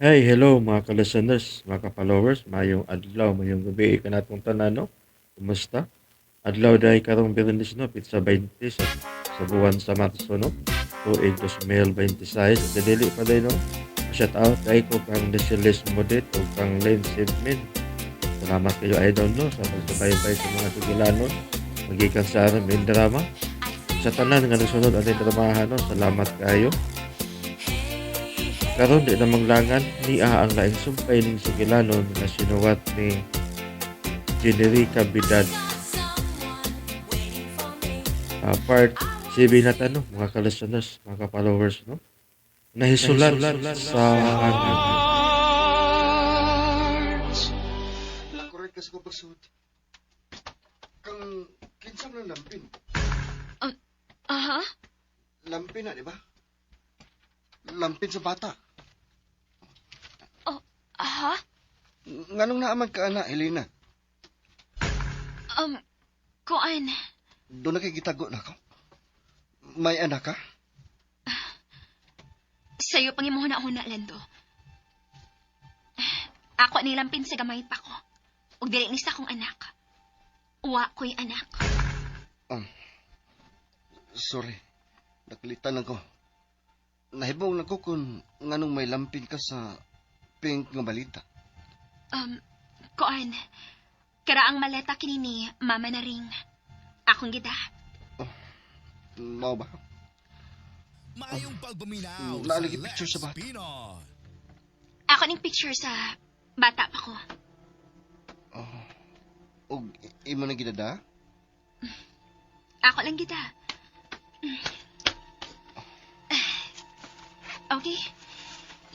Hey, hello mga ka-listeners, mga ka-followers, mayong adlaw, mayong gabi kanatong tanan, no? Kumusta? Adlaw dahil karong Biyernes, no? Pitsa 20 sa buwan sa Marso, no? Tuig 2026. Dili pa day, no? Shout out kay ko kang Nesilis Modit o kang Lane Sidmin. Salamat kayo, idol, no? Sa pagsubaybay sa mga sugilanon. Magikan sa amin drama. Sa tanan nga nasunod aning dramahan, no? Salamat kayo. Karon di na manglangan niya ang laing sumpay ning sugilanon nga sinuwat ni Generica Bidad. Part 7 na ta, no, mga ka-listeners, mga ka-followers, no? Nahisulat sa hangin. Correct ka sa pagsuot. Kang kinsa man ang lampin? Aha. Lampin na, di ba? Lampin sa bata. Oh, aha. Nganong naaman ka ana, Helena? Kuan. Doon na kay gitago na ko. May anak ka? Sa'yo pang imong huna-huna, Lando. Ako ni lampin sa gamay pa ko. Ug dili ni sa akong anak. Wa ko'y anak. Sorry. Nakalitan lang ko. Nahibong na ko kung nganong may lampin ka sa pink nga balita. Kuan. Kara ang maleta kini ni Mama na ring. Akong gida. Mao ba? Maayong pagpaminaw Naalagi sa picture sa Let's bata. Pinoy. Ako ning picture sa bata pa ko. Oh. Og imo na gidada? Ako lang gida. Okay.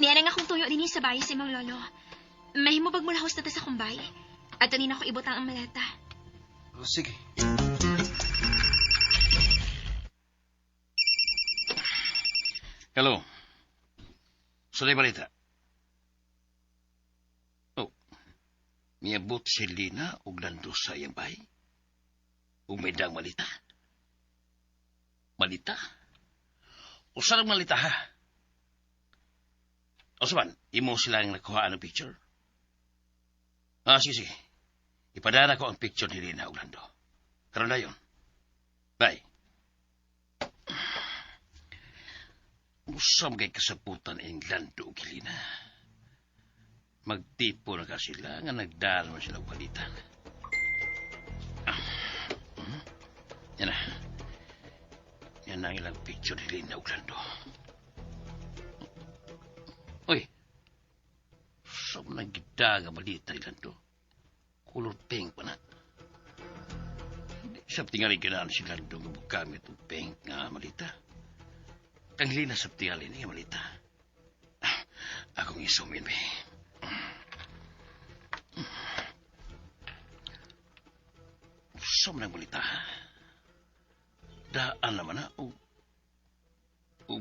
Niya nga akong tuyo dinhi sa bahay sa imong lolo. Mahimo bag mo lahos na ta sa kumbay? Ato ni nako ibutang ang maleta. Sige. Hello. Sulay balita. Oh. Miabot si Lina og lando sa iyang bahay. Ug may daang malita. Malita? Usa lang malita ha? O saban, imo silang nakuhaan ng picture. Ah, sige, sige. Ipadara ko ang picture ni Lina ug Lando. Karon na yun. Bye. Usam kay kasaputan ang Lando ug Helena. Magtipo na ka sila nga nagdala man sila og palitan. Yan na. Yan na ang ilang picture ni Lina ug Lando. Uy! Sa nagida nga balita ni Lando. Color pink pa na. Di sa tingali ganaan si Lando nga bukamit og pink nga malita. Kang Helena sa tingali nga malita. Ah, akong isumin, be. Usa man ang balita, ha? Daan naman na og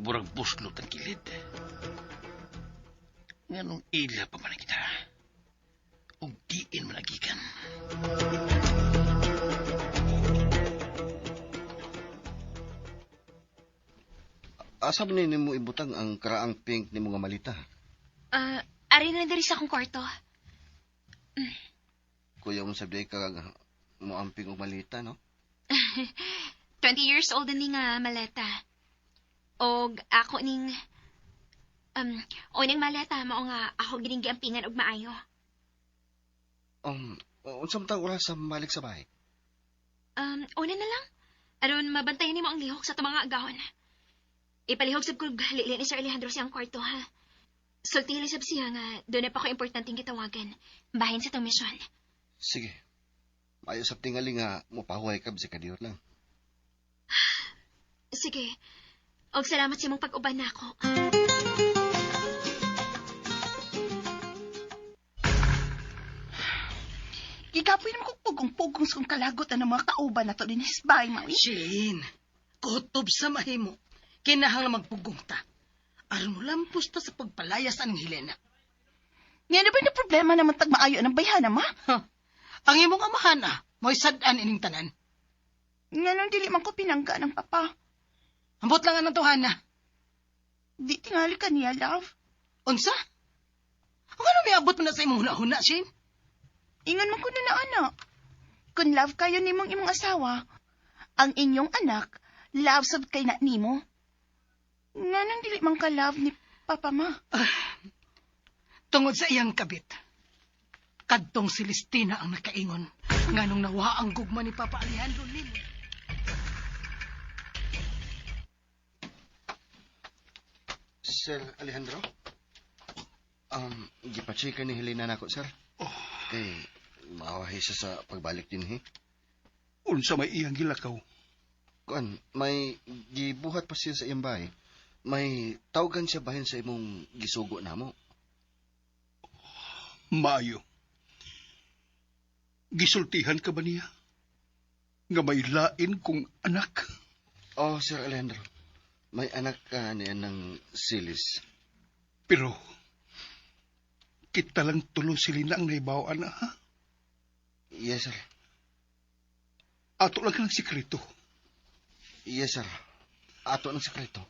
burag buslot ang kilid. Nganong ila pa man kita. Og diin man agikan. Asa man nimo ibutang ang karaang pink nimo nga malita? Ari na diri sa akong kwarto. Kuya mo sabdi ka mo amping og malita, no? 20 years old na ni nga maleta. Og ako ning unang maleta mao nga ako gining giampingan og maayo. Unsa man tang oras sa malik sa bahay? Una na lang. Aron mabantayan nimo ang lihok sa tumang agahon. Ipalihok sab ko lili ni Sir Alejandro siyang kwarto, ha. Sulti sab siya nga doon na pa ko importanteng gitawagan. Bahin sa tong misyon. Sige. Maayo sab tingali nga mopahuway ka bisag kadiyot lang. Sige. Og salamat sa imong pag-uban nako. Gigapoy naman kong pugong-pugong sa kong kalagot ang mga kauban na to din hisbay, Maui. Shane, kutob sa mahimo. Kinahanglan magpugong ta. Aron mo lampos ta sa pagpalayas aning Helena. Nga na ba na problema naman tag maayo ng bayhana, ma? Ha? Ang imong amahan ah, mo'y sad-an ining tanan. Nga nung dili man ko pinangga ng papa. Ambot lang ang tuhana. Di tingali ka niya, love. Unsa? Kung ano may abot mo na sa imong huna-huna, Shane? Ingon man kuno na ana. Kung love kayo nimong imong asawa, ang inyong anak, love sab kay na nimo. Nganong dili man ka love ni Papa ma? Tungod sa iyang kabit. Kadtong si Listina ang nakaingon. Nganong nawa ang gugma ni Papa Alejandro nimo. Sir Alejandro? Gipachika ni Helena nako, sir. Kay maawahi siya sa pagbalik din, he. Unsa may iyang gilakaw. Kuan, may gibuhat pa siya sa iyang bahay. May tawgan siya bahin sa imong gisugo namo. Maayo. Gisultihan ka ba niya? Nga may lain kong anak. Oh, Sir Alejandro. May anak ka niya ng silis. Pero, kita lang tulo sila ang naibaw, ana, ha? Yes, sir. Ato lang ng sikreto. Yes, sir. Ato ng sekreto.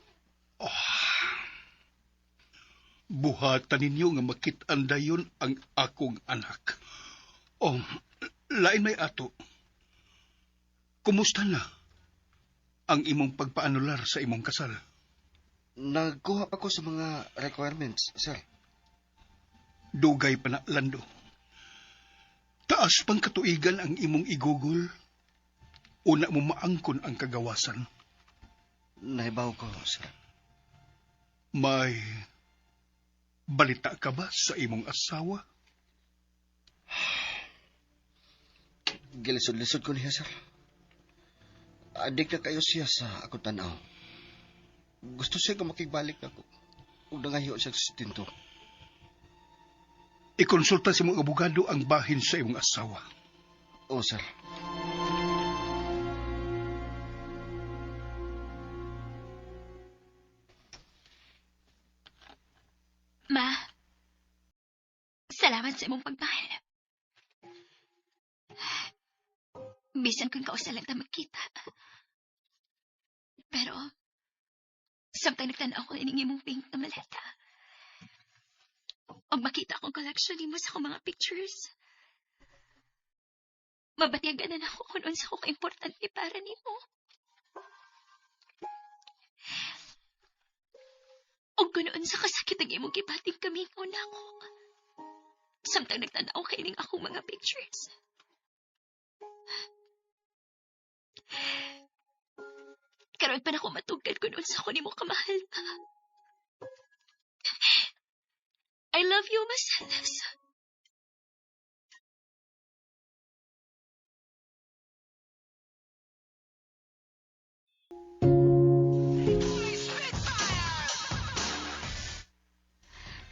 Buhatan ninyo nga makit-an dayon ang akong anak. Oh, lain may ato. Kumusta na ang imong pagpaanular sa imong kasal? Nagkuha pa ko sa mga requirements, sir. Dugay pa na, Lando. Taas pang katuigan ang imong igugol. Una mo maangkon ang kagawasan. Nahibaw ko, sir. May balita ka ba sa imong asawa? Gilisod-lisod ko niya, sir. Adik na kayo siya sa akong tanaw. Gusto siya nga makigbalik ako. Ug nangahiyo siya sa tinto. Ikonsulta sa imong abogado ang bahin sa imong asawa. Oh, sir. Ma, salamat sa imong pagmahal. Bisan kung kausa lang ta magkita. Pero, samtang nagtanaw ko ining imong pink na maleta. Og makita akong collection nimo sa akong mga pictures. Mabatyagan na ako kung unsa ko kaimportante para nimo. Og kung unsa kasakit ang imong gibating kamingaw nako. Samtang nagtanaw kay ining akong mga pictures. Karon pa na ako matugkad kung unsa ko nimo kamahal pa. I love you, Marcellus.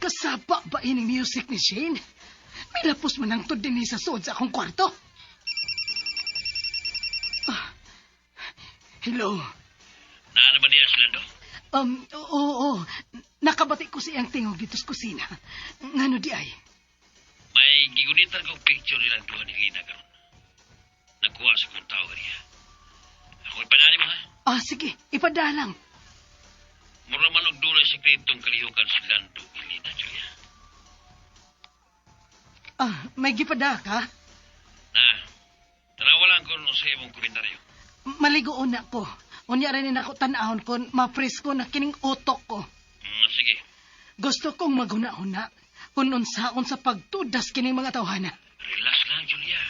Kasaba ba ining music ni Shane? May lapos man ang din sa suod sa akong kwarto. Ah, hello. Naano ba niya si Lando? Oo, oo. Nakabati ko sa iyang tingog dito sa kusina. Ngano di ay? May gigunitan kong picture nilang duha ni Lina karon. Nagkuha sa kong tao niya. Ako ipadali mo ha. Ah, sige. Ipadalang. Mura man og dunay sekretong kalihukan si Lando ni Lina, Julia. Ah, may gipada ka? Na, tanawa lang ko sa imong komentaryo. Maligo una ko. Unya rin ako tan-ahon kon ma-presko na kining utok ko. Sige. Gusto kong maghuna-huna kung unsaon sa pagtudas kining mga tawhana. Relax lang, Julia.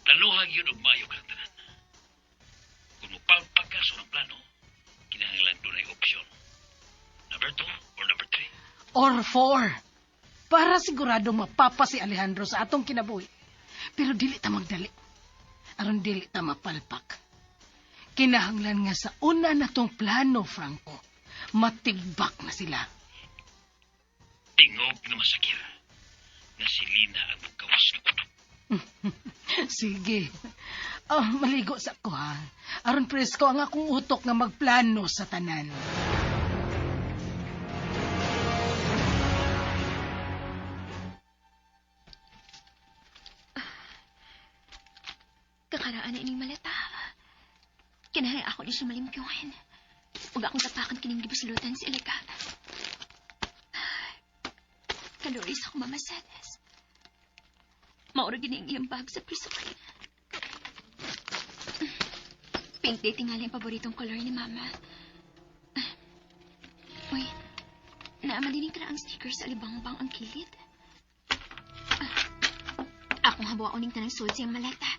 Planuha gyud og maayo kang tanan. Kung mopalpag ka sa unang plano, kinahanglan dunay opsyon. Number 2 or number 3. Or 4. Para sigurado mapapa si Alejandro sa atong kinabuhi. Pero dili ta magdali. Aron dili ta mapalpak. Kinahanglan nga sa una na tong plano, Franco, matigbak na sila. Tingog na masakir na si Lina ang magkawas na kutob. Sige. Oh, maligo sa ko ha. Aron presko ang akong utok nga magplano sa tanan. Kakaraan na ining maleta. Kinahanglan ako ni siya malimpyuhin. Ug akong tapakan kining gibuslutan sa ilika. Kaluoy sa akong Mama Salas. Mauro gini ang iyang bag sa presukin. Pink day tingali ang paboritong color ni Mama. Uy, naama din ang ang sticker sa alibangbang ang kilid. Akong habuan uning tanang suod siyang maleta.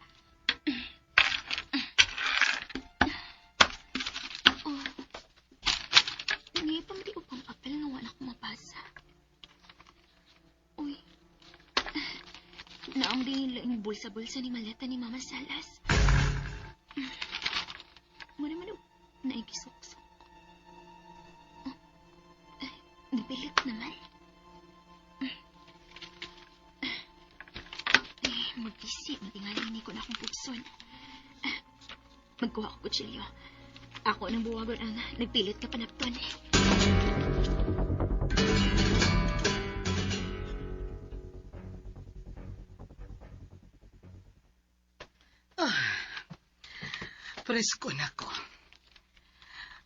Oh, ngayon pa mati upang papel nga wala akong mabasa. Uy, naong din laing bulsa-bulsa ni maleta ni Mama Salas. Muna man naigisuksok. Oh, ay, nipilit naman. Ay, magbisi, matingali ni ko na akong pugson. Magkuha ko kutsilyo. Ako nang buwagon ang nagpilit ka panapton. Presko na ko.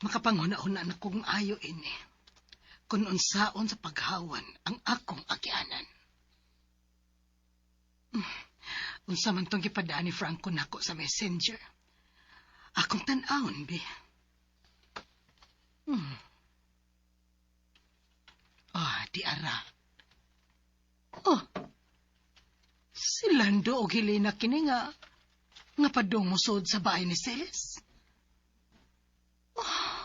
Makapanghuna-huna na kong ayo ini. Kung unsaon sa paghawan ang akong agianan. Unsa man tong gipadaan ni Franco nako sa messenger. Akong tan-awon, bi. Ah, di ara. Oh, si Lando og Helena kini nga padong mosod sa bahay ni Celes. Oh.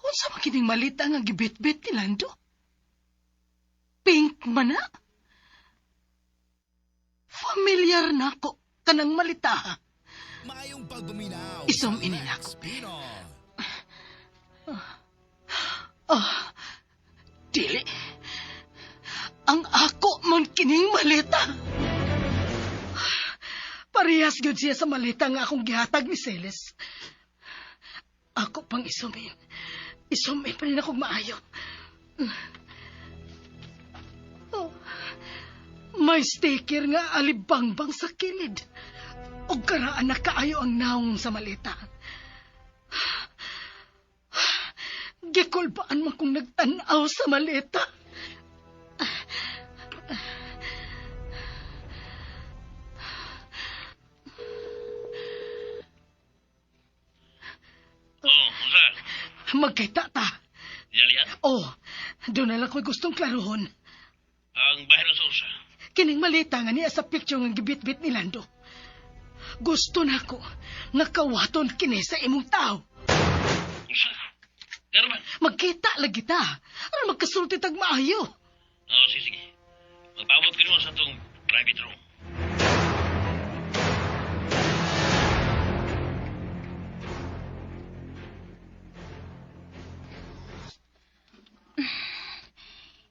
Unsa man kining malita nga gibitbit ni Lando? Pink man na? Familiar nako kanang malita. Maayong pagpaminaw. Isom sa ini Lex nako. Pino. Oh, dili. Ang ako man kining malita. Parehas gyud siya sa malita nga akong gihatag ni Celes. Ako pang isumin. Isumin pa rin akong maayo. Oh, may sticker nga alibangbang sa kilid. Og karaan na kaayo ang naong sa malita. Gikulbaan man kong nagtanaw sa maleta. Oh, unsa? Magkita ta. Yalian? Oh, doon na lang ko'y gustong klaruhon. Ang bahero sa usa. Kining malita nga niya sa picture nga gibitbit ni Lando. Gusto na ko nga kawaton kini sa imong tao. Usa? Pero man. Magkita lagi ta. Aron magkasulti tag maayo. Oh, sige, sige. Magpaabot ko sa atong private room.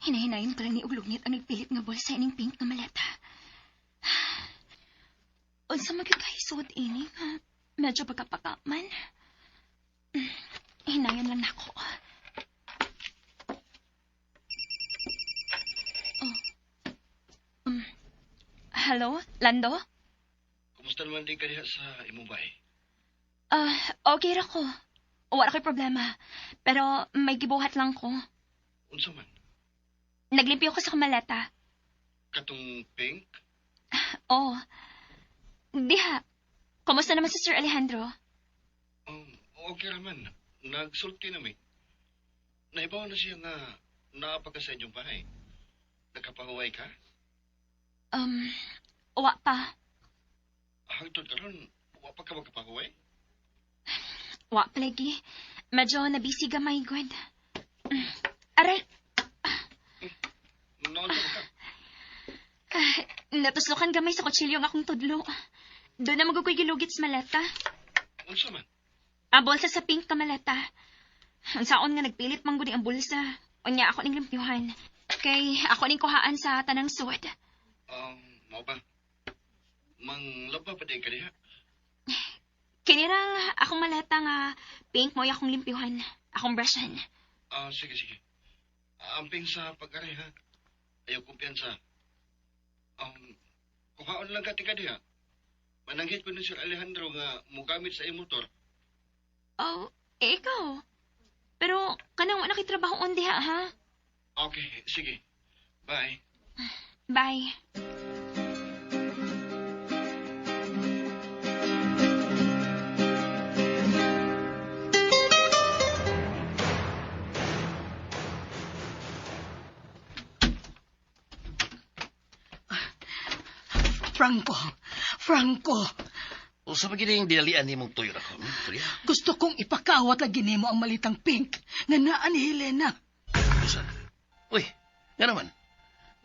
Hinahinayon ko lang ni Uglugnit ang nagpilit nga bulsa ining pink nga maleta. Unsa man gyud kahisuod ini nga medyo pagkapaka man. Hinayon lang nako. Oh. Hello, Lando? Kumusta naman din ka diha sa imong bahay? Okay ra ko. Wala ko'y problema. Pero may gibuhat lang ko. Unsa man? Naglimpyo ko sa kamaleta. Katong pink? Oh. Diha. Kumusta naman si Sir Alejandro? Okay raman. Nagsulti na mi. Naibaw na siya nga naa pa ka sa inyong bahay. Nakapahuway ka? Wa pa. Hangtod karon, wa pa ka makapahuway? Wa pa lagi. Medyo nabisi gamay, God. Aray! Noon sa ka? Natuslokan gamay sa kutsilyo ang akong tudlo. Doon na magukoy gilugit sa maleta. Unsa man? Ang bulsa sa pink ka maleta. Ang saon nga nagpilit man gud ang bulsa. Unya ako ning limpyuhan. Kay ako ning kuhaan sa tanang suod. Mao ba? Manglaba pa din ka diha? Kinirang akong maleta nga pink mo akong limpyuhan. Akong brushan. Sige, sige. Amping sa pag-ari, ha? Ayaw kumpiyansa. Kuhaon lang ka tika diha. Mananghit ko ni Sir Alejandro nga mugamit sa iyong motor. Oh, eh, ikaw. Pero kanang wala kay trabaho on diha, ha? Okay, sige. Bye. Bye. Franco, Franco, Usa pa gid yung dinalian nimong tuyo ako, Julia? gusto kong ipakawat lagi nimo ang malitang pink nga naa ni Helena. Usa. Uy, nga naman.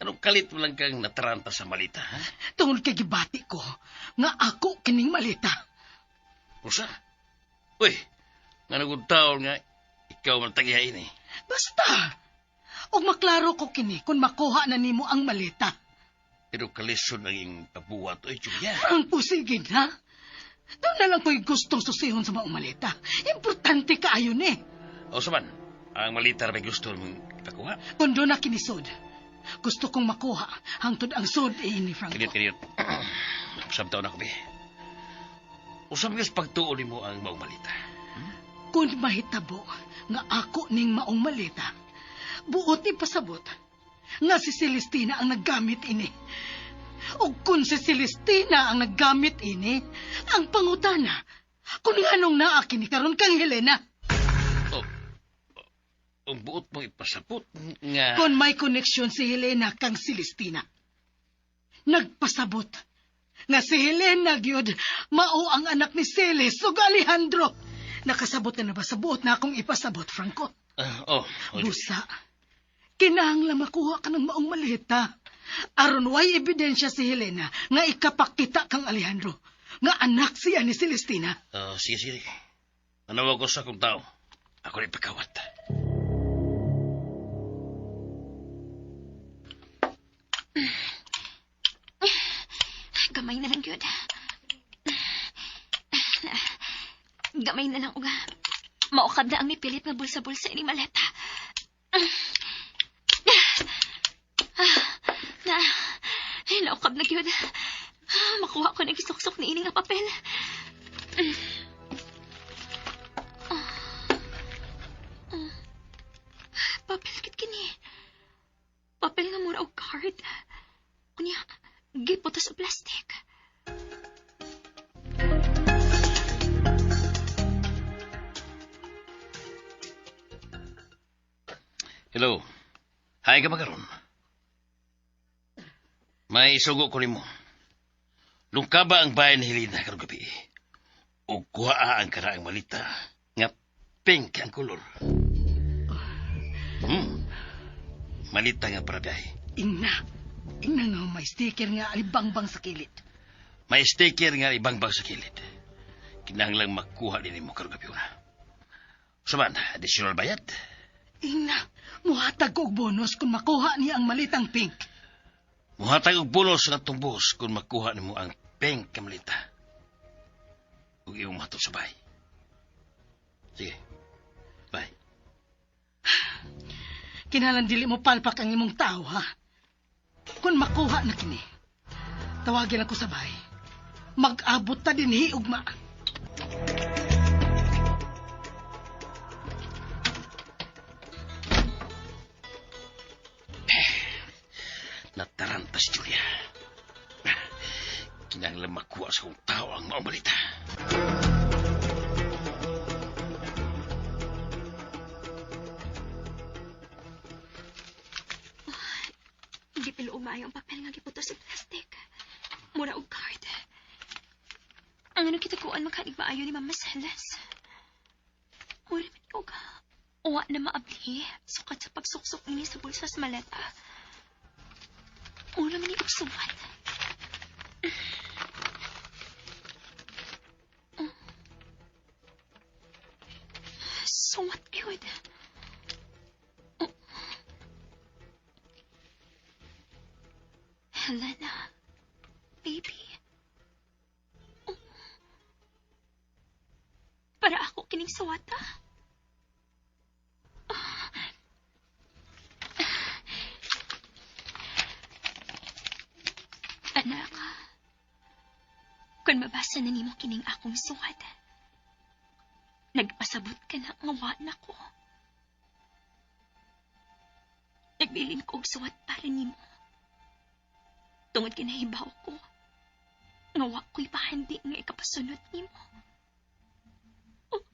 Anong kalit mo lang kang nataranta sa malita, ha? Tungod kay gibati ko nga ako kining malita. Usa. Uy, nga nagud taon nga ikaw man tagihain eh. Basta, og maklaro ko kini kung makuha na nimo ang malita. Pero kalisod ang iyong pabuhat, oy, Julia. Franco, sige na. Doon na lang ko'y gustong susihon sa maong malita. Importante kaayo ni. O saman, ang malita ra may gusto mong ipakuha. Kung doon na kinisod, gusto kong makuha hangtod ang sud ni Franco. Kinit, kinit. Usab taon ako, be. Usab gyud pagtuon nimo ang maong malita. Kung mahitabo nga ako ning maong malita, buot ipasabot nga si Celestina ang naggamit ini. O kung si Celestina ang naggamit ini, ang pangutana, kung anong naa kini karon kang Helena. O, ang buot mong ipasabot nga... Kung may koneksyon si Helena kang Celestina. Nagpasabot nga si Helena gyud mao ang anak ni Celes ug Alejandro. Nakasabot ka na ba sa buot na akong ipasabot, Franco? Oh, oh, Busa, kinahanglan makuha ka ng maong malita. Aron way ebidensya si Helena nga ikapakita kang Alejandro, nga anak siya ni Celestina. Oh, sige, sige. Manawag ko sa akong tao. Ako na ipakawat. Gamay na lang yun. Gamay na lang, uga. Maukab na ang mipilit nga bulsa-bulsa ini maleta. Na, naukab na yun. Makuha ko na gisuksok ni ini nga papel. Papel kit kini. Papel nga mura og card. Unya, giputos sa plastic. Hello. Hi ka ba karon? May isugo ko nimo. Lungkaba ang bayan ni Helena karong gabi. Ug kuhaa ang karaang malita nga pink ang kolor. Malita nga para biyahe. Ingna. Ingna nga may sticker nga alibangbang sa kilid. May sticker nga ibangbang sa kilid. Kinahanglang makuha din nimo karong gabi una. Suman, additional bayad. Ingna, muhatag ko og bonus kung makuha niya ang malitang pink. Muhatag og bonus nga atong boss kung makuha nimo ang pink nga malita. Ug imong mahatod sa bahay. Sige. Bye. Kinahanglan dili mo palpak ang imong tao, ha? Kung makuha na kini, tawagin ako sa bahay. Mag-abot ta dinhi ugma. Natarantas, Julia. Kinahanglan makuha sa kong tao ang maong balita. Gipilo maayo ang papel nga giputos sa plastic. Mura og card. Ang ano kitakuan makanig maayo ni Mama Celes. Mura man og uwa na maabli sukat sa pagsuksok ini sa bulsa sa maleta. Mura man og suwat. Suwat gyud. Helena, baby. Oh. Para ako kining suwata. Anak, kung mabasa na nimo kining akong suwat, nagpasabot ka na nga wa na ko. Nagbilin ko og suwat para nimo. Tungod kay nahibaw ko, nga wa ko'y pahandi nga ikapasunod nimo. Oh.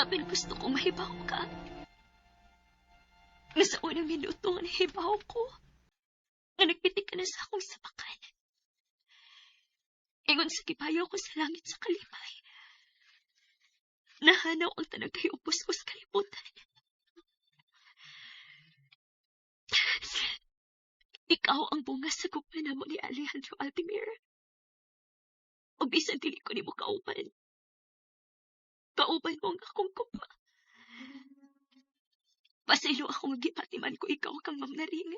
Apil gusto kong mahibaw ka. Nga sa unang minuto nga nahibaw ko, nga nagpitik ka na sa akong sapakan. Ingon sa gibayaw ko sa langit sa kalimay. Nahanaw ang tanang kay ubos ko sa kalibutan. Ikaw ang bunga sa gugma namo ni Alejandro Altimir. O bisan dili ko nimo kauban. Kauban mo ang akong gugma. Pasaylo ako nga gipatiman ko ikaw kang Ma'am Naring.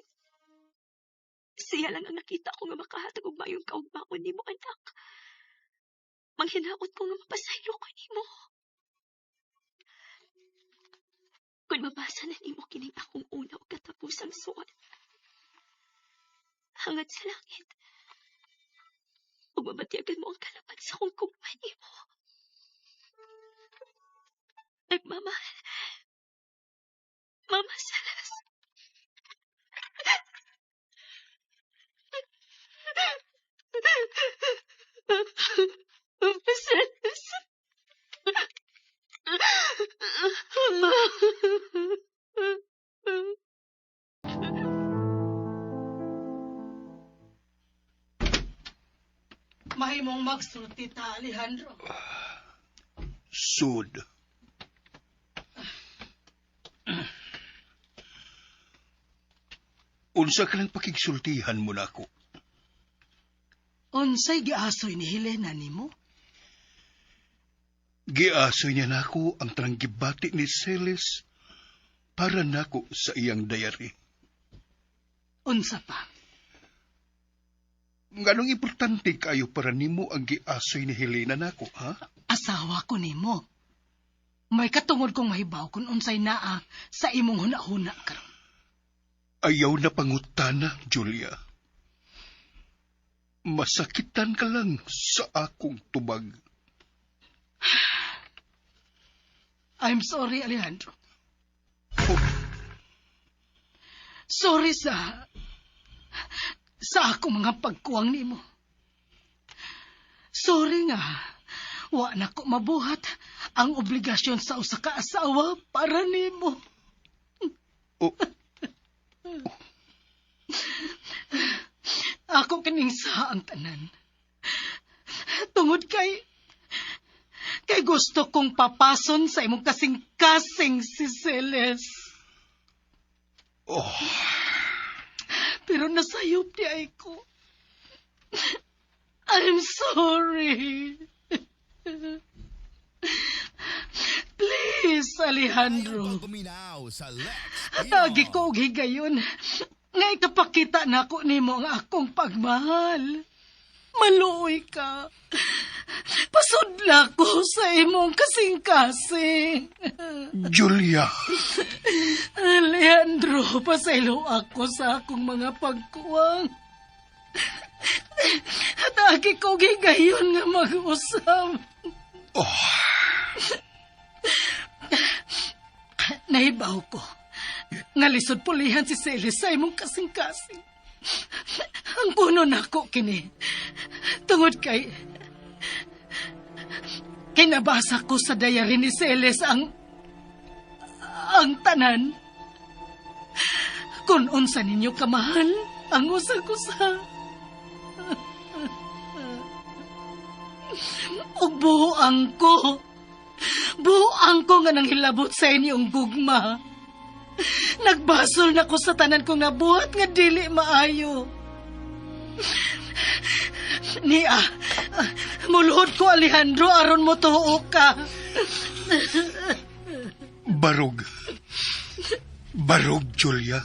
Siya lang ang nakita ko nga makahatag og mayong kaugmaon nimo, anak. Manghinaot ko nga mapasaylo ko nimo. Kung mabasa na nimo kining akong una o katapusang suwat, hangad sa langit, ug mabatyagan mo ang kalaban sa akong gugma nimo. Nagmamahal. Mama Salas. Mama Salas. Mama. Mahimong magsulti ta, Alejandro. Sud. Unsa ka lang pakigsultihan mo na ako? Unsay giasoy ni Helena nimo? Giasoy niya nako ang tanang gibati ni Celes para nako sa iyang diary. Unsa pa? Nganong importante kayo para nimo ang giasoy ni Helena nako, ha? Asawa ko nimo. May katungod kong mahibaw kung unsay naa sa imong huna-huna karon. Ayaw na pangutana, Julia. Masakitan ka lang sa akong tubag. I'm sorry, Alejandro. Oh. Sorry sa akong mga pagkuwang nimo. Sorry nga, wa na ko mabuhat ang obligasyon sa usa ka asawa para nimo. Oh. Ako kining sa ang tanan. Tungod kay gusto kong papason sa imong kasing-kasing si Celes. Oh. Pero nasayop di ay ko. I'm sorry. Please, Alejandro. Hatagi ko og higayon nga ikapakita nako nimo ang akong pagmahal. Maluoy ka. Pasudla ko sa imong kasing-kasing. Julia. Alejandro, pasaylo ako sa akong mga pagkuwang. Hatagi ko og higayon nga mag-usab. Oh. Nahibaw ko. Nga lisod pulihan si Celes sa imong kasing-kasing. Ang puno nako kini. Tungod kay nabasa ko sa diary ni Celes ang tanan. Kung unsa ninyo kamahal ang usag-usa. Ug buang ko. Buang ko nga nanghilabot sa inyong gugma. Nagbasol na ko sa tanan kong nabuhat nga dili maayo. Nia, muluhod ko Alejandro aron mo tuo ka. Barog. Barog, Julia.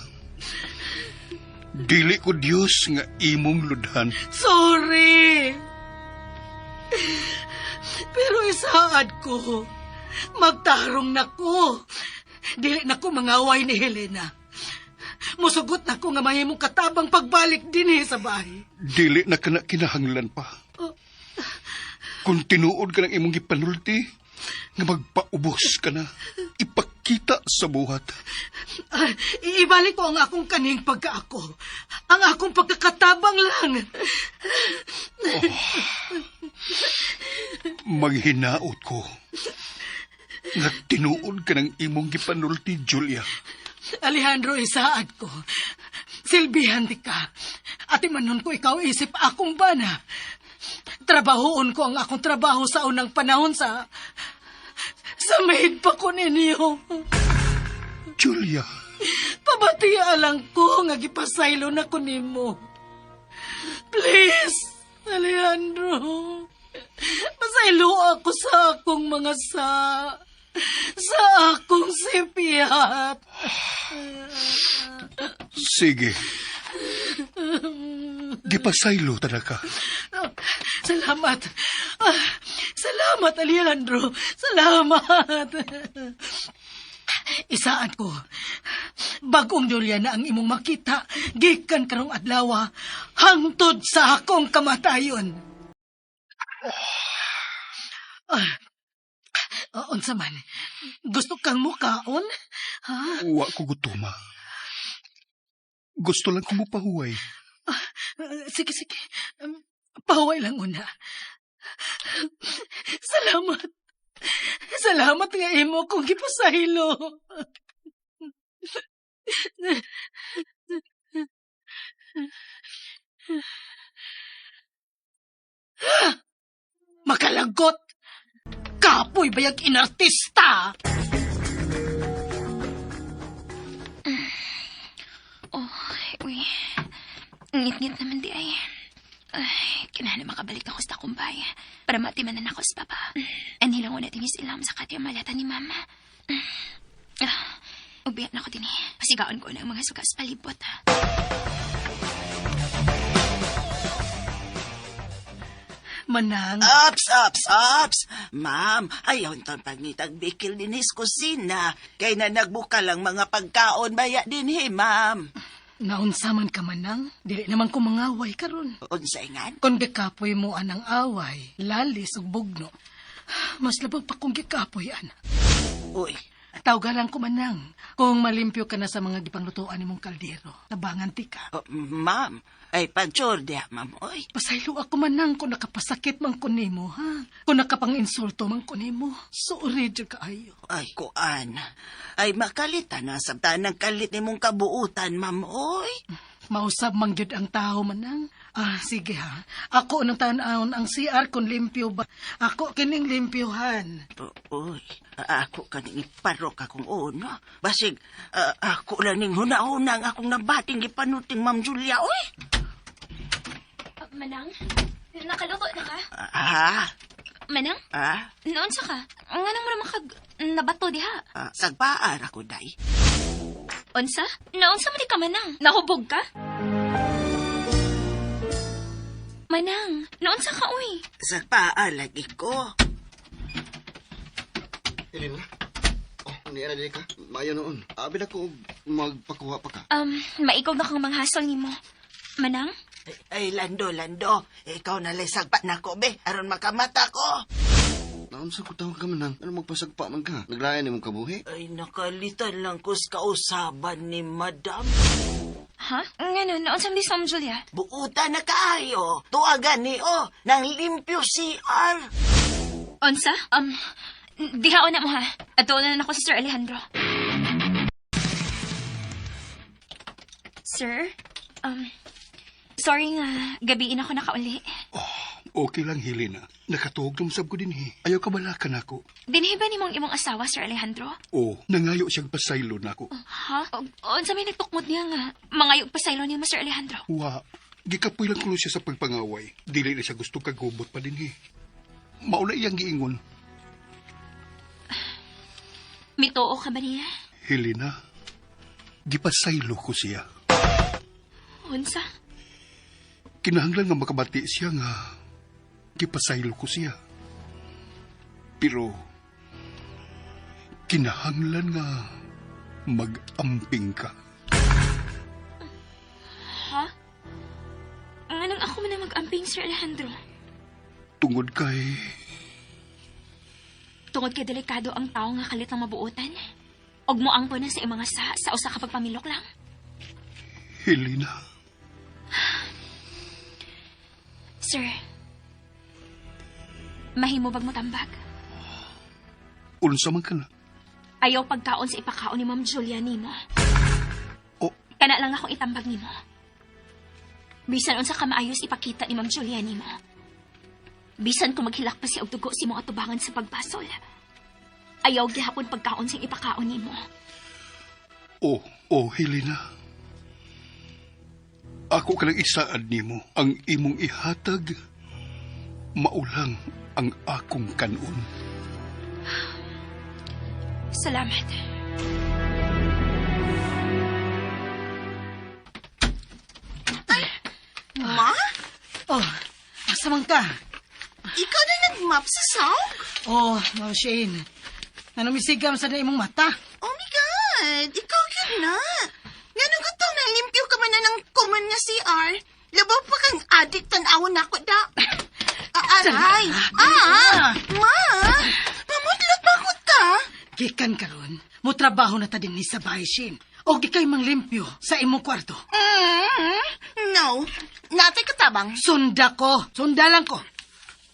Dili ko Diyos nga imong ludhan. Sorry. Pero isaad ko, magtarong na ko. Dili na ko mangaway ni Helena. Musugot na ko nga mahimong katabang pagbalik dinhi sa bahay. Dili na ka na kinahanglan pa. Oh. Kung tinuod ka ng imong gipanulti, Nga magpaubos ka na. Ipakita sa buhat. Ah, iibalik ko ang akong kaning pagkaako. Ang akong pagkakatabang lang. Maghinaot ko. Nga tinuod ka ng imong gipanulti, Julia. Alejandro, isaad ko. Silbihan di ka. Ati manon ko ikaw isip akong bana. Trabahoon ko ang akong trabaho sa unang panahon sa... Sa maid pa ko ninyo. Julia, Pabatiya lang ko nga gipasaylo na ko nimo. Please, Alejandro. Pasaylo ako sa akong mga sa... Sa akong sipiyat. sige. Gipasaylo talaga. Salamat. Ah, salamat, Alejandro. Salamat. Isaan ko. Bagong Julia na ang imong makita, gikan karong adlaw, hangtod sa akong kamatayon. Ah, unsa man? Gusto kang mukaon? Ha? Wa ko gutuma. Gusto lang ko mupahuway. Ah, sige, sige. Pahuway lang una. Salamat. Salamat nga imo kong gipasaylo. Makalagot! Kapoy bayag inartista! Oh, uy. Ngit-ngit naman di ay. Ay, kinahanglan makabalik ako sa kumbay para matimanan ako sa papa. Anhilang una din ilam sa katiyang malata ni mama. Ah, ubiyan ako din eh. Pasigaon ko na ang mga suka sa palibot. Manang, Ups, ups, ups! Ma'am, ayaw tan pangitag bikil dinis kusina. Kay na nagbuka lang mga pagkaon baya dinhi, ma'am. naunsa man ka manang, dili naman ko mangaway karon. Unsay ngan? Kung gikapoy mo anang away, lalis ug bugno, mas labag pa kung gikapoy ana. Uy, Tawgalan ko manang, kung malimpyo ka na sa mga gipanglutuan nimong kaldero, tabangan ti ka. oh, ma'am, ay pansure diha, ma'am. Uy, Pasaylo ako manang kung nakapasakit man ko nimo, ha? Kung nakapang-insulto man ko nimo, sorry jud kaayo. ay kuan. Ay makalitan na sabta ng kalit nimong kabuutan, ma'am. Uy. Mausab man gyud ang tao manang. Ah, sige ha. Ako nang tan-awon ang CR kung limpyo ba. Ako kining limpyohan. Uy, ako kaning iparok akong uno. Basig, ako lang ning huna-huna ang akong nabating gipanuting Ma'am Julia, uy. Manang? Nakaluto na ka? Ah, Manang? ah, Noon sa ka? Nganong mo naman kag nabato diha? ah, sagpaar ako, day. Unsa? Naunsa man di ka, Manang? Nahubog ka? Manang, naunsa ka, uy? Sagpaar lagi ko. Elena? Oh, niara dili ka. Maayo noon. Abi na ko og magpakuha pa ka. Maikaw na kang manghasol nimo. Manang? Ay, Lando, Lando, ikaw na lay sagpa na ko, be, aron makamata ko. Naunsa ko tawag ka manang? Ano magpasagpa man ka? Naglayan nimong kabuhi? Ay, nakalitan lang ko sa kausaban ni Madam. Ha? Ngano, naunsa man di sa Ma'am Julia? Buutan na kaayo. Tuwagan ni, oh, nang limpyo CR. Unsa? Dihaon na mo ha. Ato na ako si Sir Alejandro. Sir? Sorry nga, gabiin ako nakauli. Okay lang, Helena. Nakatuog ng sab ko din eh. Ayaw ka balakan ako. Dinhi ba nimong imong asawa, Sir Alejandro? O, nangayo siyang pasaylo nako. Ha? Unsa may nagtukmod niya nga? Mangayog pasaylo niya mo, Sir Alejandro. Wa, gikapoy lang kuno siya sa pagpangaway. Dili na siya gusto kagubot pa din eh. Mauna iyang giingon. Mitoo ka ba niya? Helena, gipasaylo ko siya. Unsa? Kinahanglan nga makabati siya nga gipasaylo ko siya. Pero kinahanglan nga mag-amping ka. Ha? Nganong ako man ang mag-amping, Sir Alejandro? Tungod kay Tungod Tungod kay delikado ang tao nga kalit ang mabuotan. Og moangko na sa imong mga sa usa ka pagpamilok lang. Helena, Sir, mahimo bag mo tambag? unsa man ka na? Ayaw pagkaon sa ipakaon ni Ma'am Julia nimo. O, Kana lang akong itambag nimo. Bisan unsa ka maayos ipakita ni Ma'am Julia nimo. Bisan kung maghilak pa siya og dugo sa imong atubangan sa pagbasol. Ayaw gihapon pagkaon sing ipakaon nimo. o, o, Helena. Ako ka lang isaad nimo ang imong ihatag. Maulang ang akong kanon. Salamat. Ma? Oh, asa man ka? Ikaw na nag-map sa sawg? Oh, Ma'am Shane. Ano misigam sa na imong mata? Oh my God! Ikaw yun na! Ganun ka tong nalimpyo ka man na ng common nga CR. Labaw pa kang addict tan-awon na ako da. Ah, aray! Ah! Ma! Mamudlot pa ko ta! Gikan karon, mo trabaho na ta dinhi sa bahay, Shane. O gikay manglimpyo sa imong kwarto. Mm, no. Natay katabang. Sunda ko, sunda lang ko.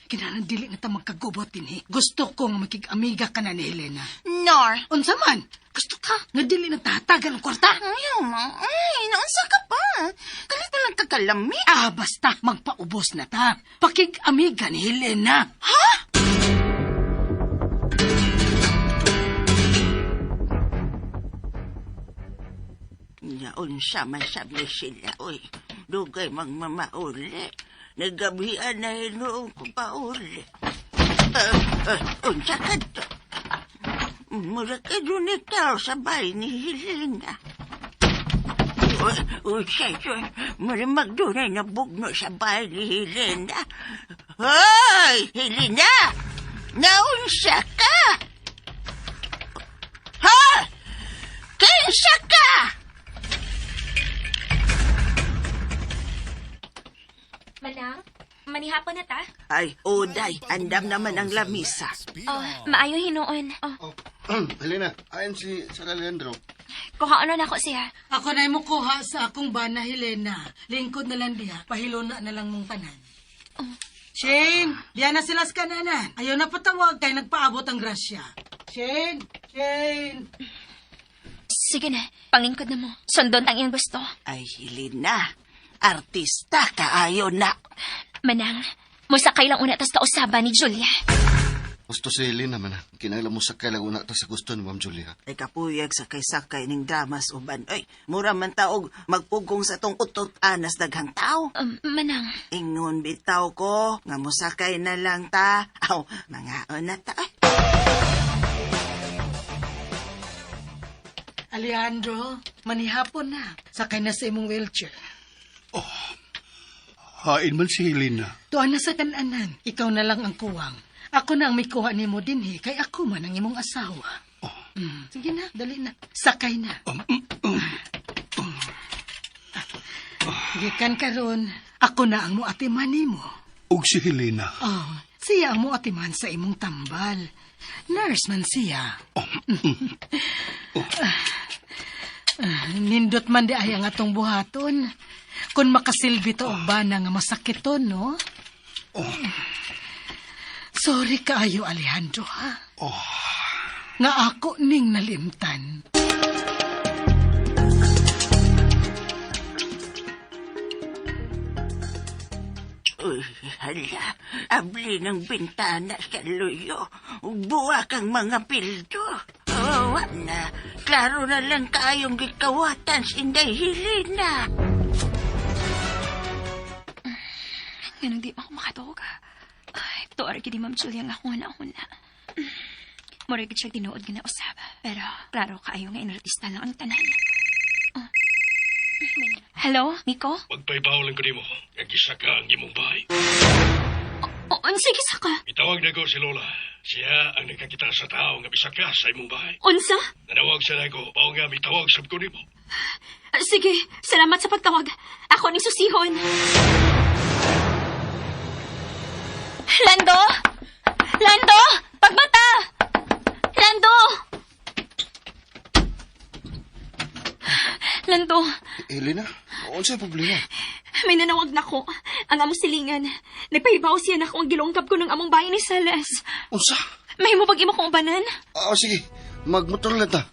Kinahanglan dili na ta magkagubot dinhi. Gusto ko nga makig-amiga ka na ni Helena. Nor. Unsa man? Gusto ka nga dili na tatagan ang kwarta? Ayaw, ma. Ay, naunsa ka pa. Kalit na lang kakalami. Ah, basta magpaubos na ta. Pakig-amiga ni Helena. Naunsa man sabi sila, uy. Dugay magmamauli. Nagabihan na hinuong ko pa uli. Unsa ka to? Mura ka dun ikaw sa bahay ni Helena. Uy, uy, siya, mura magdunay na bugno sa bahay ni Helena. Hoy, Helena! Naunsa ka? Ha? Kinsa ka? Manang, manihapon na ta. Ay, uday, andam naman ang lamisa. Oh, maayo hinuon. Oh, Oh, Helena, ayon si Sir Alejandro. kuhaon na nako siya. Ako na mo kuha sa akong bana, Helena. Lingkod na lang diha. Pahilona na lang mong tanan. Shane, diya na sila sa kananan. Ayaw na patawag kay nagpaabot ang grasya. Shane, Shane. Sige na, panglingkod na mo. Sundon ang iyang gusto. Ay, Helena, artista kaayo na. Manang, musakay lang una tas kausaban ni Julia. Gusto si Helena man. Kinahanglan mo sakay lang una ta sa gusto ni Ma'am Julia. Ay, kapuyag sa sakay ning dramas uban. Ay, mura man taog magpugong sa tong utot anas daghang tao. Manang, Ingon bitaw ko, nga mosakay na lang ta. Aw, mga na ta. Ay, Alejandro, manihapon na. Sakay na sa imong wheelchair. Hain man si Helena. Tuan na sa kananan. Ikaw na lang ang kuwang. Ako na ang may kuha nimo dinhi kay ako man ang imong asawa. Sige na, dali na. Sakay na. Gikan karon, ako na ang muatiman nimo. Og si Helena. Oh, siya ang muatiman sa imong tambal. Nurse man siya. Ah, nindot man di ay ang atong buhaton. Kung makasilbi to og bana nga masakiton, no? Sorry kaayo, Alejandro, ha? Nga ako ning nalimtan. Uy, hala, abli ng bintana sa luyo. Buwa kang mga pildo. Oh, wa na. Klaro na lang kaayong gikawatan sa Inday Helena. Ganun di pa ako makatog. Ay, tuar gid ni Ma'am Julia nga akong huna-huna. Mura gid siya tinuod nga nausab. Pero klaro kaayo nga inartista lang ang tanan. Oh. Hello, Miko? Magpaibaw lang ko nimo, nga gisaka ang imong bahay. O, unsa gisa ka? Itawag na ko si Lola. Siya ang nagkakita sa tao nga bisaka sa imong bahay. Unsa? Nanawag siya na ko, mao nga mitawag sab ko nimo. Ah, sige, salamat sa pagtawag. Ako ning susihon. Lando! Lando! Pagbata! Lando, Helena, unsa problema? may nanawag na ko. Ang among silingan. Nagpahibaw siya na ako ang gilongkap ko ng among bahay ni Celes. Unsa? May mo pag imo kong ubanan? Oh, sige. Magmotor lang ta.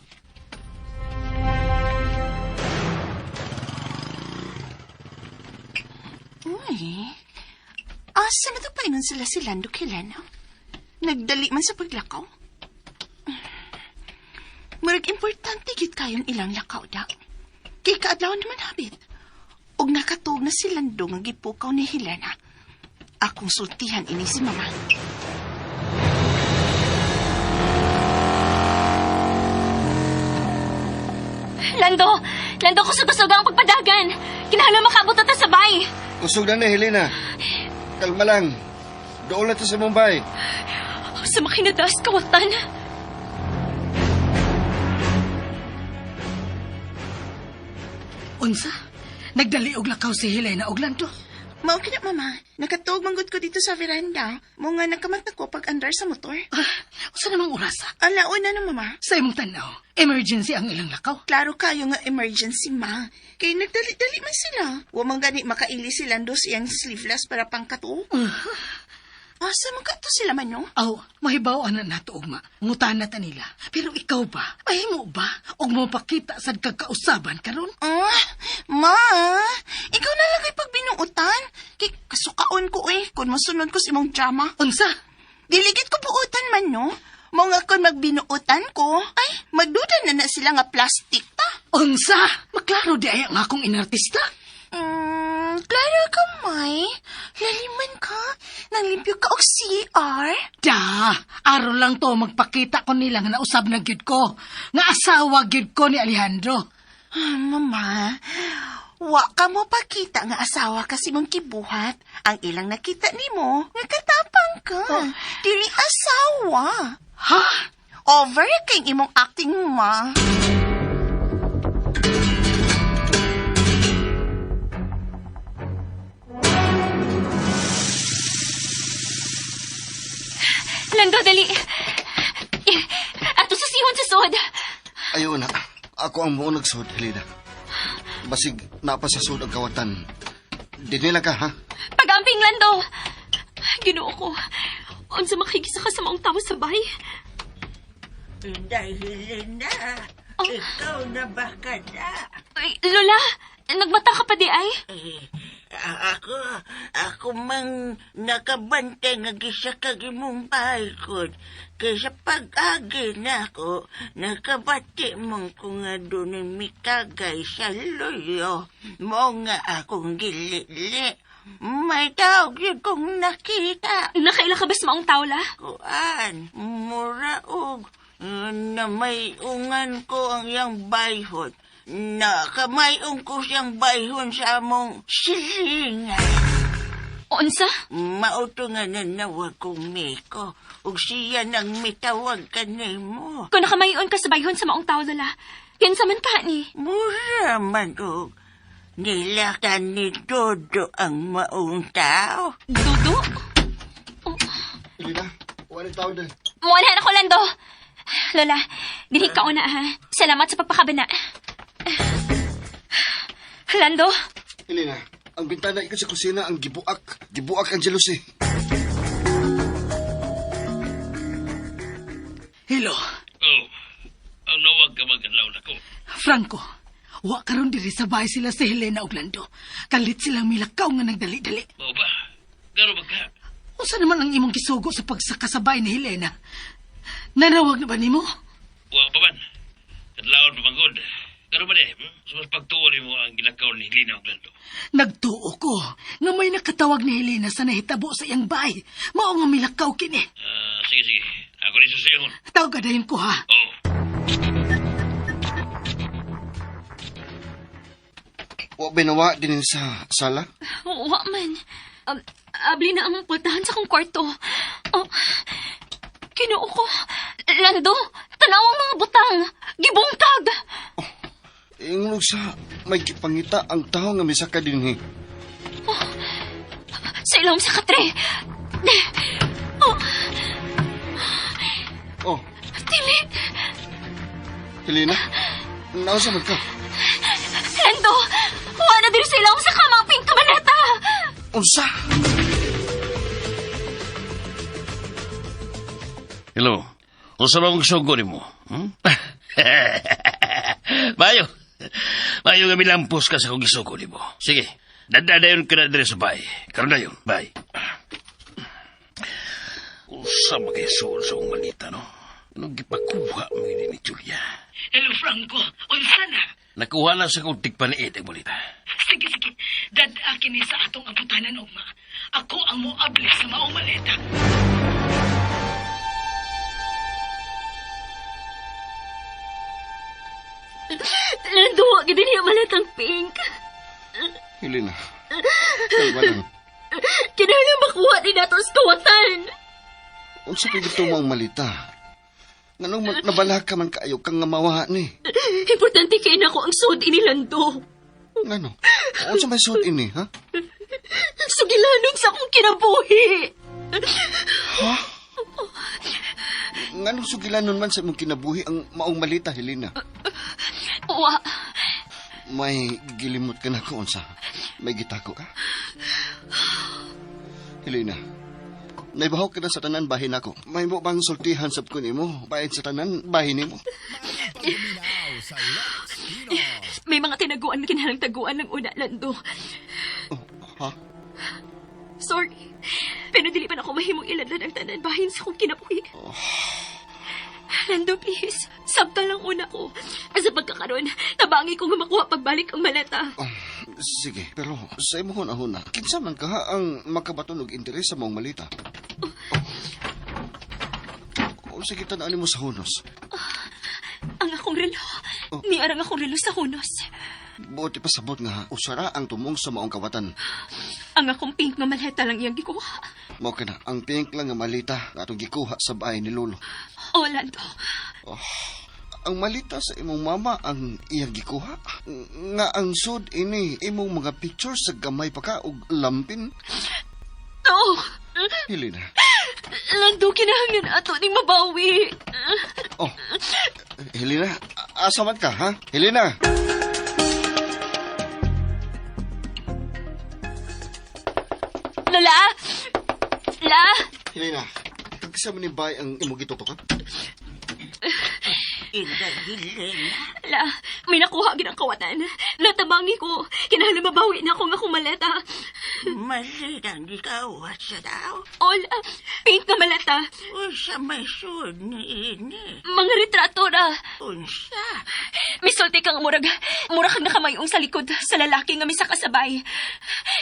Uy, asa na to paingon sila si Lando kay Lena? Nagdali man sa paglakaw. Murag importante gid kayong ilang lakaw da. Kay kaadlaw naman habit. Og nakatuog na si Lando nga gipukaw ni Helena. Akong sultihan ini si Mama. Lando! Lando, kusog-kusog ang pagpadagan! Kinahanglan makaabot na ta sa bay! Kusog na ni Helena. Kalma lang. Doon na ta sa Mumbai. Sa makinadas, kawatan! Unsa? Nagdali og lakaw si Helena og Lando. Mao kina, Mama. Nakatuog manggod ko dito sa veranda. Mo nga nakamata ko pag andar sa motor. Ah, unsa namang orasa? Alaon na no, Mama. Sa imong tanaw, emergency ang ilang lakaw. Klaro kayo nga emergency, ma. Kay nagdali-dali man sila. Wa man gani makaili si Lando siyang sleeveless para pangkato. Asa man kato sila man, no? Aw, mahibaw ana nato ugma. Ngutana ta nila. Pero ikaw ba? Mahimo ba? Og mapakita sad kag kausaban karon? Ah, ma, ikaw na lang kay pagbinuutan. Kay kasukaon ko eh, kung masunod ko sa imong drama. Unsa? Diligit ko buutan man, no? Mo nga kung magbinuutan ko, ay, magduda na na sila nga plastic ta. Unsa? Maklaro di ay ang akong inartista. Klaro ka, May. Laliman ka. Nanglimpyo ka og CR. Da, aron lang to magpakita ko nila nga nausab na gyud ko. Nga asawa gyud ko ni Alejandro. Ah, Mama, wa ka mo pakita nga asawa kasi mong kibuhat. Ang ilang nakita nimo, nga katapang ka. Dili asawa. Ha? Over kay imong acting, ma. Lando, dali! Ato sa sihon sa sod! Ayaw na. Ako ang muo nagsud, Helena. Basig napa sa sud ang kawatan. Dinila ka, ha? Pag-amping, Lando! Ginoo ko. Unsa makigisa ka sa maong tao sa bay? Inday, Helena. Ikaw na ba ka na? Ay, Lola, nagmata ka pa di ay? Eh, ako mang nakabantay nga gisa kag imong baykod. Kaysa pag-agi na ako, nakabati man ko nga doon mikagay sa luyo. Mo nga akong gilili. May tawag yun kong nakita. Nakaila ka ba sa maong tao, la? Kuan, mura og namayungan ko ang iyang bayhon. Nakamayong ko siyang bayhon sa among silingan. Unsa? Mauto nga nanawag kong Miko, ug siya nang mitawag kanimo. Kung nakamayon ka sa bayhon sa maong tao, Lola, kinsa man ka ni? Mura man og nilaktan ni Dodo ang maong tao. Dudo? Helena, wala tao dali. Muanahan ako, Lando! Lola, dinhi ka una, ha? Salamat sa pagpakabana. Lando? Helena, ang bintana ikot sa kusina ang gibuak. Gibuak ang jealousy. Hello, Oh, ang nawag ka magalaw na ko. Franco. Wa karon diri sa bahay sila si Helena og Lando. Kalit silang milakaw nga nagdali-dali. Mao ba? Garo ba ka? Unsa naman ang imong gisugo sa pagsaka sa bahay ni Helena? Nanawag na ba nimo? Wa pa man. Kadlawon pa manggod. Garo ba di? Sumas pagtuo nimo ang gilakaw ni Helena og Lando. Nagtuo ko nga may nakatawag ni Helena sa nahitabo sa iyang bahay. Mao nga milakaw kini. Ah, sige, sige. Ako rin susihon. Tawag ka dayon ko ha. Oh. Wa binawa din sa sala? Wa man. Abli na ang pultahan sa kong kwarto. Oh, Ginoo ko. Lando, tanaw ang mga butang. Gibungkag. Ingnog sa may gipangita ang tao nga misaka dinhi. Sa ilawom sa katre. Oh, Oh, dili. Helena, nausa man ka? Lando! Kuha na din sa ilawom sa kama ang pink nga maleta! Unsa? Hello. Unsa ba ang sugo nimo? Hmm? Mayo. Mayo nga milampos ka sa kong gisugo nimo. Sige. Dadadayon ka na dire sa bay. Karon dayon. Bye. Unsa man kay suol sa akong malita, no? Anong gipakuha mo ni Julia? Hello, Franco. Unsa na? Nakuha na sa kong tigpaniit ang balita. Sige, sige. Dad-akin ni sa atong abutanan, ugma. Ako ang moabli sa maong maleta. Lando, wa gid niya maletang pink. Helena, kalma lang. Kinahanglan makuha ni nato sa kawatan. Unsa kay gusto mo ang malita? Nganong nabala ka man kaayo kang nga mawaha ni? Importante kay nako ang sud ini Lando. Ngano? Unsa may suot ini, ha? Sugilanon sa akong kinabuhi. Ha? Nganong sugilanon man sa imong kinabuhi ang maong malita, Helena? Wa, May gilimot ka na ko, unsa? May gitako ka? Helena, naibahaw ka na sa tanan bahin ako. May mo bang sultihan sa kun imo? Bahin sa tanan bahin nimo. Pagbabminaw sa Lex Pinoy. may mga tinaguan na kinahalang taguan ng una, Lando. Oh, ha? Sorry. Pero dili pa na ako mahimong iladlad ang tanan bahin sa akong kinabuhi. Lando, please. Sabta lang una ko. Sa pagkakaroon, tabangi ko nga makuha pagbalik ang maleta. Oh, sige, pero sa imong hunahuna, kinsa man ka ha ang makabaton og interes sa maong malita? Oh, sige, tan-an nimo sa hunos. Ang akong relo. Niarang akong relo sa hunos. Buot ipasabot nga usara ang tumong sa maong kawatan. Ang akong pink nga maleta lang iyang gikuha. Mao ka na, ang pink lang nga malita nga atong gikuha sa bahay ni Lolo. Oh, Lando. Ang malita sa imong mama ang iyang gikuha. Nga ang sud ini imong mga picture sa gamay pa ka og lampin. Oh, Helena. Lando, kinahanglan ato ning mabawi. Oh. Helena, asa man ka ha? Helena. Lola! La! Helena, kagsa man ni bay ang imong gitutokan? Inday Helena. La, may nakuha gid ang kawatan. Natabangi ko. Kinahanglan mabawi na ako nga akong maleta. Mali ang gikawas sa tao. Ola, pink na maleta. Unsa may sud ni ini. Mga retrato ra. Unsa? Misulti kang murag, murag kang nakamayong sa likod sa lalaki nga misa kasabay.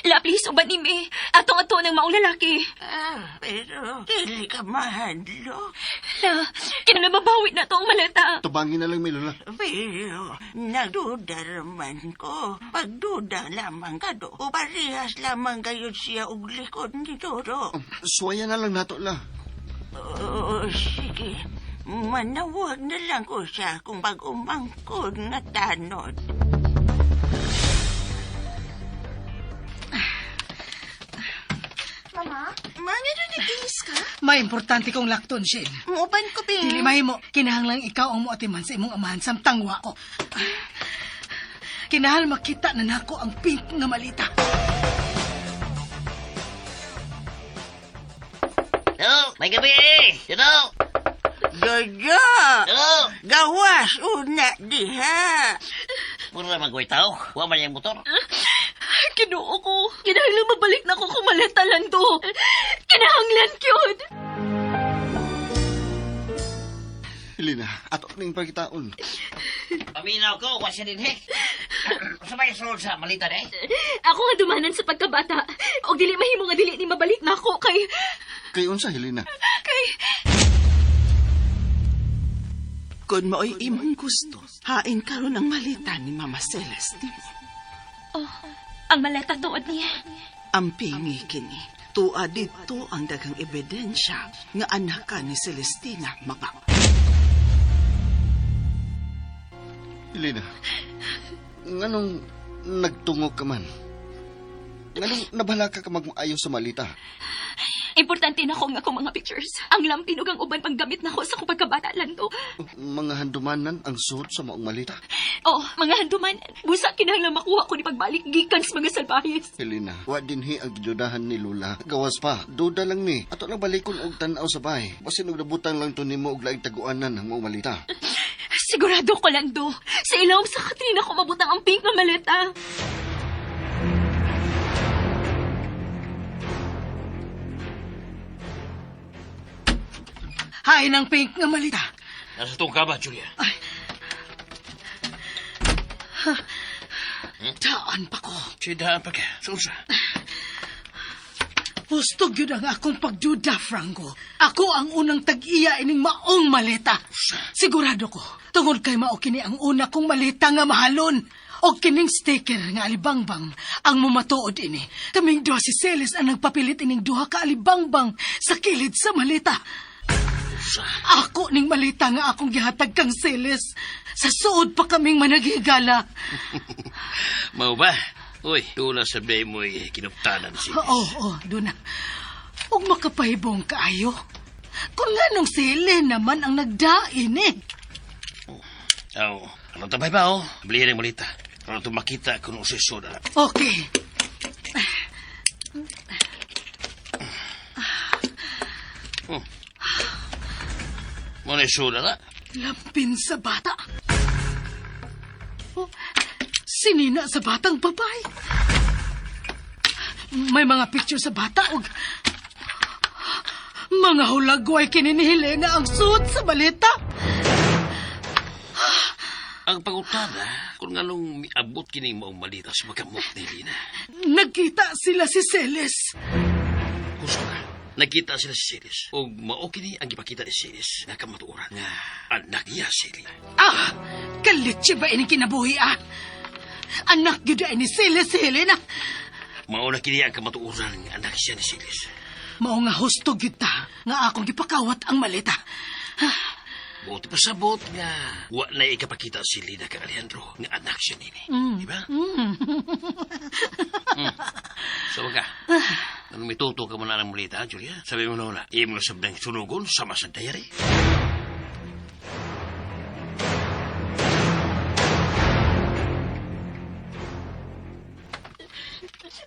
La, please, uban ni me. Atong ato ng maong lalaki. Ah, pero dili ka mahadlok. La, kinahanglan mabawi na to ang maleta. Tabangin na lang mi Lola. Pero nagduda raman ko. Pagduda lamang ka do. O parehas lamang kayo siya og likod ni Doro. Suwaya na lang nato la. Oo, sige. Manawag na lang ko siya kung pag-umangkod nga tanod. Mama? Ma, nga nag-inis ka? May importante kong lakton, Shane. Muuban ko, Bing. Dili mahimo, kinahanglang ikaw ang moatiman sa imong amahan samtang wa ko. Kinahal makita na nako ang pink nga malita. Hello, may gabi. Hello. Jojo! Hello. Gawas una diha. Puro naman ko itaw. Wa man yung motor. Ginoo ko. Kinahanglan mabalik na ako kung maleta, Lando. Kinahanglan, kyud. Helena, ato ning pagkitaon. Paminaw ko, wa siya din he. Sa may sulod sa malita de. Ako nga dumanan sa pagkabata. Og dili mahimo nga dili ni mabalik na ako kay Kay unsa Helena? kay Kung mao'y imong gusto, hain karon ang malita ni Mama Celeste nimo. Oh, ang maleta tuod niya. Ang pingi kini. Tua didto ang daghang ebidensya nga anak ka ni Celestina Mabang. Helena, nganong nagtungo ka man? Nganong nabala ka ka magmaayo sa malita? Importante na ko nga akong mga pictures. Ang lampin ug ang uban panggamit na ko sa akong pagkabata, Lando. Mga handumanan ang suod sa maong malita. Oh, mga handuman. Busa kinahanglan makuha ko ni pagbalik gikan sa mga salbahes. Helena, wa dinhi ang gidudahan ni Lola. Gawas pa, duda lang ni. Ato lang balikon og tan-aw sa bahay. Basin og nabutang lang to nimo og laing taguanan ang maong malita. Sigurado ko, Lando. Sa ilawom sa Katrina ko mabutang ang pink na maleta. Hain ang pink nga malita. Nasa tong kaba, Julia. Daan pa ko. Si daan pa ka. Sunsa. Husto gyud ang akong pagduda, Franco. Ako ang unang tag-iya ining maong maleta. Sigurado ko, tungod kay mao kini ang una kong maleta nga mahalon. O kining sticker nga alibangbang ang mumatuod ini. Kaming duha si Celis ang nagpapilit ining duha ka alibangbang sa kilid sa maleta. Ako ning maleta nga akong gihatag kang Celis. Sa suod pa kaming managhigala. Mao ba? Uy, doon na sabi mo'y kinuptanan si Oo, oo, doon na. Ug makapahibong kaayo. Kung nga nung sili naman ang nagdain eh. Aw, ano tabay ba, oh? Bilhin ang malita. Ano ito makita kung usay soda. Okay. Muna yung soda na. Lampin sa bata. Oh, sinina sa batang babae. May mga picture sa bata ug mga hulagway kini ni Helena ang suot sa balita. Ang pangutada, kung nga nung miabot kining maong malita sa magamot ni Helena. Nagkita sila si Celes. Gusto ka. Nagkita sila si Celis. O mao kini ang gipakita ni Celis na kamatuoran nga anak niya si Helena. Ah! Kalitsi ba ining kinabuhi ah? Anak gyud ay ni Celes si Helena. Mao na kini ang kamatuoran nga anak siya ni Celis. Mao nga husto gyud ta nga akong gipakawat ang maleta. Buti pa sabot nga wa na ikapakita si Helena kang Alejandro nga anak siya nini. Di ba? So ka. Anong mituto ka mo na ng malita, Julia? Sabi mo na una, imo na sabdang sunugon sama sa diary.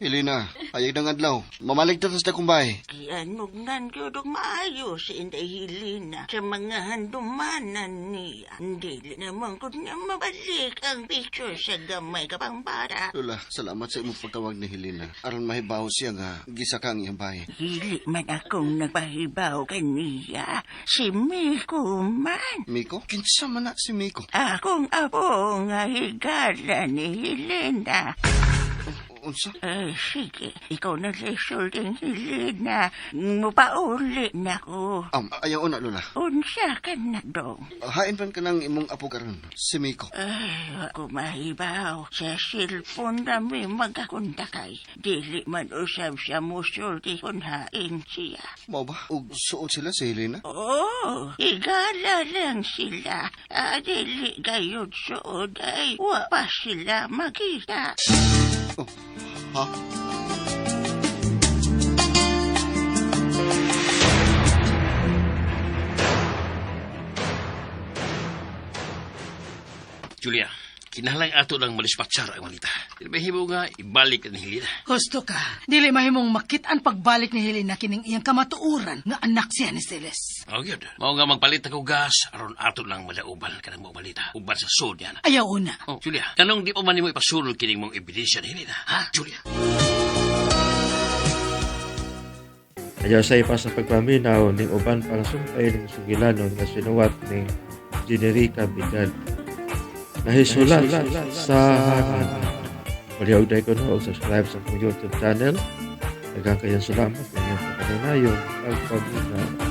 Helena, ayag ng adlaw. Mamalig ta sa akong bahay. Gianugnan gyud og maayo si Inday Helena sa mga handumanan niya. Dili naman gud niya mabalik ang picture sa gamay ka pang bata. Lola, salamat sa imong pagtawag ni Helena. Aron mahibaw siya nga gisa ka ang iyang bahay. Dili man akong nagpahibaw kaniya. Si Miko man. Miko? Kinsa man na si Miko? Akong apo nga higala ni Helena. Unsa? Eh, sige. Ikaw na sulting Helena. Mupauli na ko. Ayaw na, Lola. Unsa ka na dong? Hain pan ka ng imong apo karon, si Miko. Ay, ako mahibaw. Sa cellphone nami magkakontakay. Dili man usab siya musulti kung hain siya. Mao ba? Og suot sila si Helena? Oo, higala lang sila. Ah, dili gayud suod ay wa pa sila makita. Oh, ha? Julia, kinahanglan ato lang malispatsar ang malita. Dili mahimo nga ibalik ni Helena. Husto ka. Dili mahimong makit-an pagbalik ni Helena kining iyang kamatuoran nga anak siya ni Celes. Oh, gyud. Mao nga magpalit ako gas aron ato lang madauban kanang maong malita. Uban sa sud niya na. Ayaw una. Oh, Julia, kanong di pa man nimo ipasulod kining mong ebidensya ni Helena, ha? Julia. Ayaw sa ipa sa pagpaminaw ning uban pang sumpay ning sugilanon nga sinuwat ning Generica Bidal. Nahisulat sa hangin. Palihog dahil ko no, subscribe sa akong YouTube channel. Daghang kayong salamat sa inyong pagkanayon, pagpaminaw.